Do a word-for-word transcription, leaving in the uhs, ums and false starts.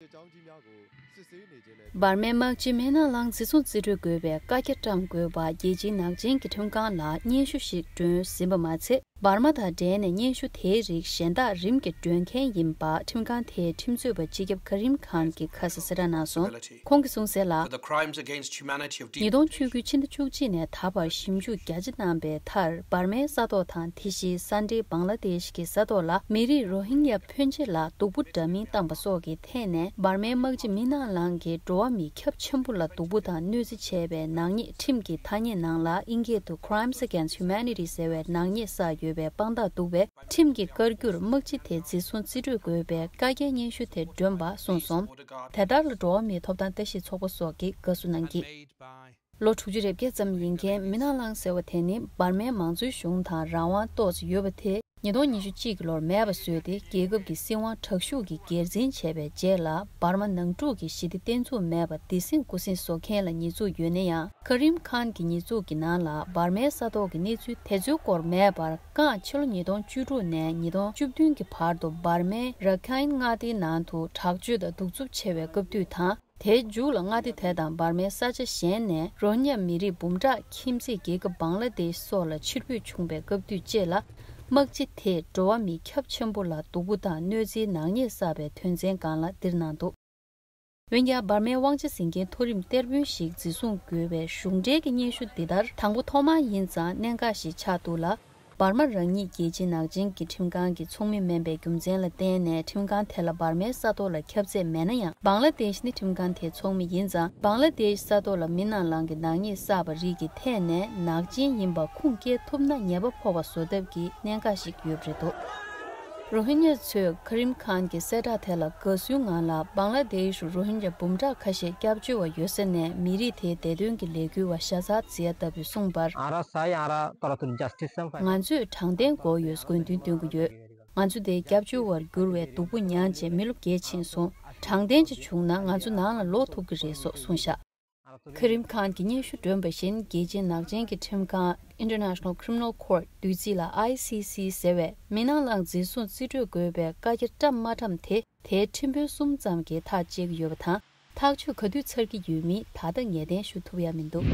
འབར་མའི་དམག་སྤྱི་མི་ནག་ལང་འཛིན་བཟུང་རྩིས་སྤྲོད་དགོས་པའི་བཀའ་རྒྱ་བཀྲམ་དགོས་པ་རྒྱལ་སྤྱིའི་ནག་ཅན་གྱི་ཁྲིམས་ཁང་ལ་སྙན་ཞུ་ཞིག་སྒྲོན་ཟིན་པ་མ་ཚད། འབར་མ་དང་འབྲེལ་ནས་སྙན་ཞུ་དེའི་རིགས་གཞན་དག་རིམ་གྱིས་སྒྲོན་མཁན་ཡིན་པ་ཁྲིམས་ཁང་དེའི་ཁྲིམས་རྩོད་པ་སྤྱི་ཁྱབ་ཁ་རིམ་ཁཱན་གྱིས་ཁ་སང་གསལ་བསྒྲགས་གནང་སོང་། ཁོང་གིས་གསུངས་གསལ་ལ། For the crimes against humanity of ཉིས་སྟོང་བཅུ་དགུ་ཕྱི་ཟླ་བཅུ་གཅིག་ནས་ད་བར་ཞིབ་འཇུག་རྒྱ་ཆེ་གནང་པའི་མཐར། འབར་མའི་ས་ཐོག་དང་དེ་བཞིན་ས་འབྲེལ་བང་ལ་དེཤ་གི་ས་ཐོག་ལ་མི་རིགས་རོ་ཧིན་ཡ་ཕོན་ཆེ་ལ་སྡུག་པོ་འདྲ་མིན་བཏང་པ་སོགས་ཀྱི་ཐད་ནས། འབར་མའི་དམག་སྤྱི་མི་ནག་ལང་གིས་འགྲོ་བ་མི་ཁྱབ་ཆེན་པོ་ལ་སྡུག་པོ་དང་གནོད་འཚེ་བྱས་པའི་ནག་ཉེས་ཁྲིམས་ཀྱི་ཐ་སྙད་ནང་ལ་ཨིན་སྐད་དུ་Crimes Against Humanity ཟེར་བའི་ནག་ཉེས་བསགས་ཡོད་པའི་དཔང་རྟགས་འདུག་པས། ཁྲིམས་ཀྱི་བཀའ་འགྱུར་དམག་སྤྱི་དེ་འཛིན་བཟུང་རྩིས་སྤྲོད་དགོས་པའི་བཀའ་རྒྱའི་སྙན་ཞུ་དེ་བསྒྲོན་པ་གསུངས་སོང་། དེ་ལྟར་ལ་འགྲོ་བ་མིའི་ཐོབ་ཐང་ལྟ་ཞིབ་ཚོགས་པ་སོགས་ཀྱིས་དགའ་བསུ་གནང་གིས། ལོ་དྲུག་ཅུ་རེ་བརྒྱད་ཙམ་ཡིན་མཁན་མི་ནག་ལང་ཟེར་བ་དེ་ནི་འབར་མའི་མང་གཙོའི་གཞུང་དང་རང་དབང་ཏོག་ཙམ་ཡོད་པ་དེ་ཉིས་སྟོང་ཉི་ཤུ་གཅིག་གི་ལོར་མེད་པ་བཟོས་ཏེ། རྒྱལ་ཁབ་ཀྱི་སྲིད་དབང་དྲག་ཤུགས་ཀྱིས་སྒེར་འཛིན་བྱས་པའི་རྗེས་ལ། འབར་མ་ནང་འཁྲུག་གི་ཞི་བདེ་བརྟན་ཚུགས་མེད་པ་སྡེ་སྲིད་སྐུ་སྲིད་བཟོ་མཁན་ལ་ཉེས་འཛུགས་ཡོད་ན་ཡང་། ཁ་རིམ་ཁཱན་གྱི་ཉེས་འཛུགས་ཀྱི་ནང་ལ་འབར་མའི་ས་ཐོག་གི་གནས་ཚུལ་དེ་ཚོའི་སྐོར་མེད་པར། རྐང་ཕྱི་ལོ་ཉིས་སྟོང་བཅུ་དྲུག་ནས་ཉིས་སྟོང་བཅུ་བདུན་གྱི་བར་དུ་འབར་མའི་ར་ཁཱན་མངའ་སྡེའི་ནང་དུ་དྲག་སྤྱོད་དང་གདུག་རྩུབ་ཆེ་བའི་སྐབས་དུས་དང་། དེའི་མཇུག་ལ་མངའ་སྡེ་དེ་དང་འབར་མའི་ས་ཆ་གཞན་ནས་རོ་ཧིན་ཡ་མི་རིགས་འབུམ་ཕྲག་ཁྱིམ་མཚེས་རྒྱལ་ཁབ་བང་ལ་དེཤ་སོགས་ལ་ཕྱིར་འབུད་བྱུང་བའི་སྐབས་དུས་བཅས་ལ། དམག་སྤྱི་དེས་འགྲོ་བ་མི་ཁྱབ་ཆེན་པོ་ལ་སྡུག་པོ་དང་གནོད་འཚེའི་ནག་ཉེས་བསགས་པའི་དོན་ཚན་སྒང་ལ་འདིར་གནང་འདུག་འོན་ཀྱང་། འབར་མའི་དབང་ཆ་འཛིན་མཁན་མཐོ་རིམ་གཏེར་དཔོན་ཞིག་འཛིན་བཟུང་དགོས་པའི་གཞུང་འབྲེལ་གྱི་སྙན་ཞུ་འདི་ལྟར་དང་པོ་ཐོག་མ་ཡིན་ཙང་གནད་འགག་ཞིག་ཆགས་འདུག་ལ། འབར་མ་རང་ཉིད་རྒྱལ་སྤྱིའི་ནག་ཅན་གྱི་ཁྲིམས་ཁང་གི་ཚོགས་མི་མིན་པའི་རྒྱུ་མཚན་ལ་བརྟེན་ནས། ཁྲིམས་ཁང་དེ་ལ་འབར་མའི་ས་ཐོག་ལ་ཁྱབ་ཚད་མེད་ན་ཡང་། བང་ལ་དེཤ་ནི་ཁྲིམས་ཁང་དེའི་ཚོགས་མི་ཡིན་ཙང་། བང་ལ་དེཤ་ས་ཐོག་ལ་མི་ནག་ལང་གི་ནག་ཉེས་བསགས་པ་རིགས་ཀྱི་ཐད་ནས་ནག་ཅན་ཡིན་པ་ཁུངས་སྐྱེལ་ཐུབ་ན་ཉེས་པ་ཕོག་པ་བཟོ་ཐབས་ཀྱི་གནད་འགག་ཞིག་ཡོད་པ་རེད་འདུག་རོ་ཧིན་ཉ་ཚོས་ཁ་རིམ་ཁཱན་གྱི་གསལ་བསྒྲགས་དེ་ལ་དགའ་བསུའི་ངང་ལ། བང་ལ་དེཤ་རུ་རོ་ཧིན་ཇ་འབུམ་ཕྲག་ཁ་ཤས་སྐྱབས་བཅོལ་བ་ཡོད་ས་ནས་མི་རིགས་དེའི་བདེ་དོན་གྱི་ལས་འགུལ་བ་ཤ་ཚ་ཛི་ཡ་ལྟ་བུས་གསུངས་པར། ང་ཚོས་དྲང་བདེན་དགོས་ཡོད་དགོས་འདུན་འདོན་གྱི་ཡོད། ང་ཚོ་དེ་སྐྱབས་བཅོལ་བར་གྱུར་བའི་སྡུག་པོ་མྱངས་རྗེས་མི་ལོ་བརྒྱད་ཕྱིན་སོང་། དྲང་བདེན་ཅིག་བྱུང་ན་ང་ཚོ་ནང་ལ་ལོག་ཐུབ་ཀྱི་རེད་སོགས་གསུངས་བཞག་ཁ་རིམ་ཁཱན་གྱིས་སྙན་ཞུ་བསྒྲོན་པ་བཞིན། རྒྱལ་སྤྱིའི་ནག་ཅན་གྱི་ཁྲིམས་ཁང་International Criminal Court བསྡུས་ཚིག་ལ་I C C ཟེར་བས། མི་ནག་ལང་འཛིན་བཟུང་རྩིས་སྤྲོད་དགོས་པའི་བཀའ་རྒྱ་བཀྲམ་མ་བཀྲམ་དེ། དེའི་ཁྲིམས་དཔོན་གསུམ་ཙམ་གྱིས་ཐག་བཅད་ཀྱི་ཡོད་པ་དང་། ཐག་གཅོད་ག་དུས་ཚར་གྱི་ཡོད་མེད་ད་ལྟ་ངེས་གཏན་ཞུ་ཐུབ་ཡ་མི་འདུག